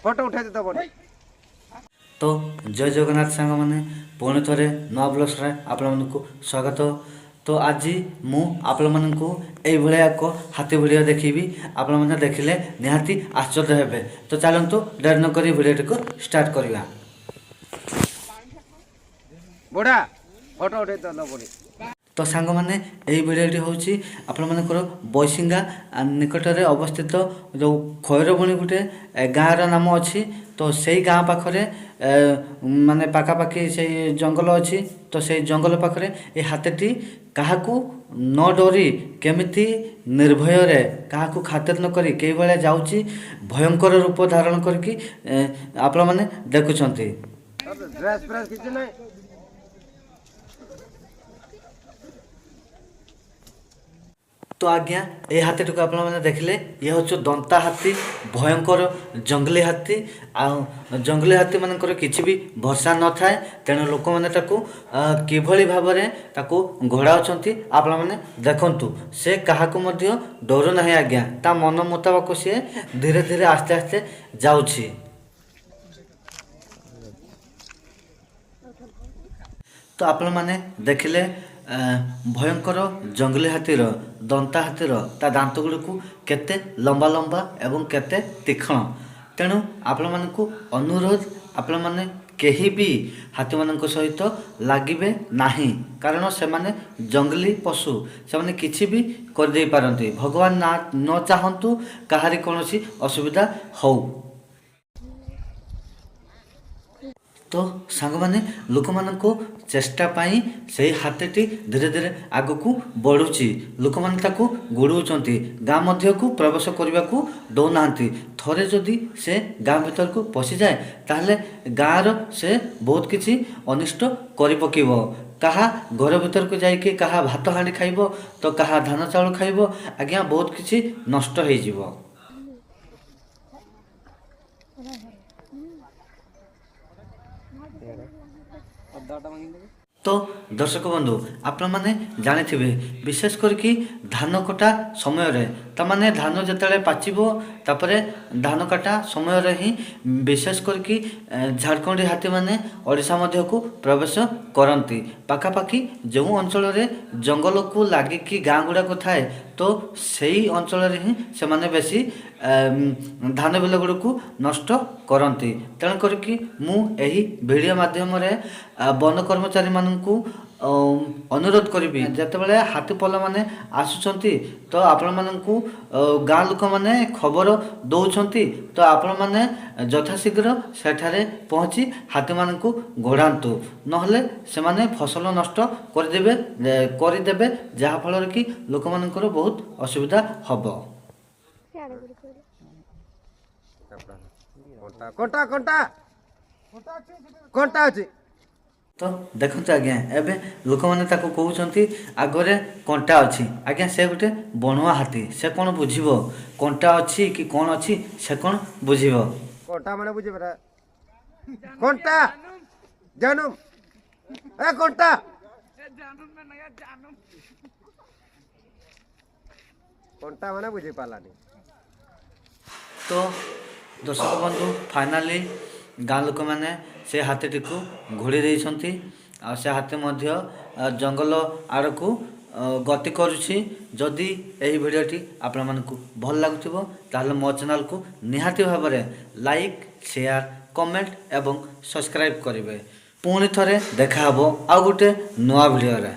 Photo ଉଠେଇ ଦବନି। ତ ଜୟ ଜଗନ୍ନାଥ ସାଙ୍ଗମାନେ, ପୁଣି ଥରେ ନୂଆ ବ୍ଲଗ୍ସରେ ଆପଣମାନଙ୍କୁ ସ୍ୱାଗତ। ତ ଆଜି ମୁଁ ଆପଣମାନଙ୍କୁ ଏଇଭଳିଆ ଏକ ହାତୀ ଭିଡ଼ିଓ ଦେଖିବି, ଆପଣମାନେ ଦେଖିଲେ ନିହାତି ଆଶ୍ଚର୍ଯ୍ୟ ହେବେ। ତ ଚାଲନ୍ତୁ, ଡେରି ନକରି ଭିଡ଼ିଓଟିକୁ ଷ୍ଟାର୍ଟ କରିବା। ବୁଢ଼ା, ଫଟୋ ଉଠେଇ ଦବନି। ତ ସାଙ୍ଗମାନେ, ଏହି ଭିଡ଼ିଓଟି ହେଉଛି ଆପଣମାନଙ୍କର ବୈଶିଙ୍ଗା ନିକଟରେ ଅବସ୍ଥିତ ଯେଉଁ ଖଇରବଣି ଗୋଟେ ଗାଁର ନାମ ଅଛି, ତ ସେଇ ଗାଁ ପାଖରେ, ମାନେ ପାଖାପାଖି ସେଇ ଜଙ୍ଗଲ ଅଛି। ତ ସେଇ ଜଙ୍ଗଲ ପାଖରେ ଏ ହାତୀଟି କାହାକୁ ନ ଡରି କେମିତି ନିର୍ଭୟରେ କାହାକୁ ଖାତିର ନ କରି କେଇଭଳିଆ ଯାଉଛି, ଭୟଙ୍କର ରୂପ ଧାରଣ କରିକି, ଆପଣମାନେ ଦେଖୁଛନ୍ତି। ଡ୍ରେସ୍ ଫ୍ରେସ୍ କିଛି ନାହିଁ। ତ ଆଜ୍ଞା, ଏଇ ହାତୀଟିକୁ ଆପଣମାନେ ଦେଖିଲେ, ଇଏ ହେଉଛି ଦନ୍ତା ହାତୀ, ଭୟଙ୍କର ଜଙ୍ଗଲୀ ହାତୀ। ଆଉ ଜଙ୍ଗଲୀ ହାତୀମାନଙ୍କର କିଛି ବି ଭରସା ନଥାଏ। ତେଣୁ ଲୋକମାନେ ତାକୁ କିଭଳି ଭାବରେ ତାକୁ ଘୋଡ଼ାଉଛନ୍ତି, ଆପଣମାନେ ଦେଖନ୍ତୁ। ସେ କାହାକୁ ମଧ୍ୟ ଡରୁ ନାହିଁ ଆଜ୍ଞା। ତା ମନ ମୁତାବକ ସିଏ ଧୀରେ ଧୀରେ ଆସ୍ତେ ଆସ୍ତେ ଯାଉଛି। ତ ଆପଣମାନେ ଦେଖିଲେ, ଭୟଙ୍କର ଜଙ୍ଗଲୀ ହାତୀର, ଦନ୍ତା ହାତୀର ତା ଦାନ୍ତ ଗୁଡ଼ିକୁ କେତେ ଲମ୍ବା ଲମ୍ବା ଏବଂ କେତେ ତୀକ୍ଷ୍ଣ। ତେଣୁ ଆପଣମାନଙ୍କୁ ଅନୁରୋଧ, ଆପଣମାନେ କେହି ବି ହାତୀମାନଙ୍କ ସହିତ ଲାଗିବେ ନାହିଁ, କାରଣ ସେମାନେ ଜଙ୍ଗଲୀ ପଶୁ, ସେମାନେ କିଛି ବି କରିଦେଇପାରନ୍ତି। ଭଗବାନ ନା ନ ଚାହନ୍ତୁ କାହାରି କୌଣସି ଅସୁବିଧା ହଉ। ତ ସାଙ୍ଗମାନେ, ଲୋକମାନଙ୍କ ଚେଷ୍ଟା ପାଇଁ ସେଇ ହାତୀଟି ଧୀରେ ଧୀରେ ଆଗକୁ ବଢ଼ୁଛି। ଲୋକମାନେ ତାକୁ ଗୋଡ଼ଉଛନ୍ତି, ଗାଁ ମଧ୍ୟକୁ ପ୍ରବେଶ କରିବାକୁ ଦେଉନାହାନ୍ତି। ଥରେ ଯଦି ସେ ଗାଁ ଭିତରକୁ ପଶିଯାଏ, ତାହେଲେ ଗାଁର ସେ ବହୁତ କିଛି ଅନିଷ୍ଟ କରି ପକାଇବ। କାହା ଘର ଭିତରକୁ ଯାଇକି କାହା ଭାତ ହାଣ୍ଡି ଖାଇବ ତ କାହା ଧାନ ଚାଉଳ ଖାଇବ। ଆଜ୍ଞା, ବହୁତ କିଛି ନଷ୍ଟ ହେଇଯିବ। ତ ଦର୍ଶକ ବନ୍ଧୁ, ଆପଣମାନେ ଜାଣିଥିବେ, ବିଶେଷ କରିକି ଧାନ କଟା ସମୟରେ, ତାମାନେ ଧାନ ଯେତେବେଳେ ପାଚିବ, ତାପରେ ଧାନ କଟା ସମୟରେ ହିଁ ବିଶେଷ କରିକି ଝାଡ଼ଖଣ୍ଡୀ ହାତୀମାନେ ଓଡ଼ିଶା ମଧ୍ୟକୁ ପ୍ରବେଶ କରନ୍ତି। ପାଖାପାଖି ଯେଉଁ ଅଞ୍ଚଳରେ ଜଙ୍ଗଲକୁ ଲାଗିକି ଗାଁ ଗୁଡ଼ାକ ଥାଏ, ତ ସେଇ ଅଞ୍ଚଳରେ ହିଁ ସେମାନେ ବେଶୀ ଧାନ ବିଲ ଗୁଡ଼ିକୁ ନଷ୍ଟ କରନ୍ତି। ତେଣୁ କରିକି ମୁଁ ଏହି ଭିଡ଼ିଓ ମାଧ୍ୟମରେ ବନ କର୍ମଚାରୀମାନଙ୍କୁ ଅନୁରୋଧ କରିବି, ଯେତେବେଳେ ହାତୀପଲମାନେ ଆସୁଛନ୍ତି, ତ ଆପଣମାନଙ୍କୁ ଗାଁ ଲୋକମାନେ ଖବର ଦେଉଛନ୍ତି, ତ ଆପଣମାନେ ଯଥାଶୀଘ୍ର ସେଠାରେ ପହଞ୍ଚି ହାତୀମାନଙ୍କୁ ଘୋଡ଼ାନ୍ତୁ, ନହେଲେ ସେମାନେ ଫସଲ ନଷ୍ଟ କରିଦେବେ, ଯାହାଫଳରେ କି ଲୋକମାନଙ୍କର ବହୁତ ଅସୁବିଧା ହେବ। କଣ୍ଟା, କଣ୍ଟା, କଣ୍ଟା ଅଛି। ତ ଦେଖନ୍ତୁ ଆଜ୍ଞା, ଏବେ ଲୋକମାନେ ତାକୁ କହୁଛନ୍ତି ଆଗରେ କଣ୍ଟା ଅଛି। ଆଜ୍ଞା, ସେ ଗୋଟେ ବଣୁଆ ହାତୀ, ସେ କ'ଣ ବୁଝିବ କଣ୍ଟା ଅଛି କି କ'ଣ ଅଛି? ସେ କ'ଣ ବୁଝିବ? କଣ୍ଟା ମାନେ ବୁଝିପାରେ? କଣ୍ଟା ଜାନୁମ, ଏ କଣ୍ଟା, କଣ୍ଟା ମାନେ ବୁଝିପାରିଲାନି। ତ ଦର୍ଶକ ବନ୍ଧୁ, ଫାଇନାଲି ଗାଁ ଲୋକମାନେ ସେ ହାତୀଟିକୁ ଘୋଡ଼ି ଦେଇଛନ୍ତି, ଆଉ ସେ ହାତୀ ମଧ୍ୟ ଜଙ୍ଗଲ ଆଡ଼କୁ ଗତି କରୁଛି। ଯଦି ଏହି ଭିଡ଼ିଓଟି ଆପଣମାନଙ୍କୁ ଭଲ ଲାଗୁଥିବ, ତାହେଲେ ମୋ ଚ୍ୟାନେଲକୁ ନିହାତି ଭାବରେ ଲାଇକ୍, ସେୟାର, କମେଣ୍ଟ ଏବଂ ସବସ୍କ୍ରାଇବ୍ କରିବେ। ପୁଣି ଥରେ ଦେଖାହେବ ଆଉ ଗୋଟେ ନୂଆ ଭିଡ଼ିଓରେ।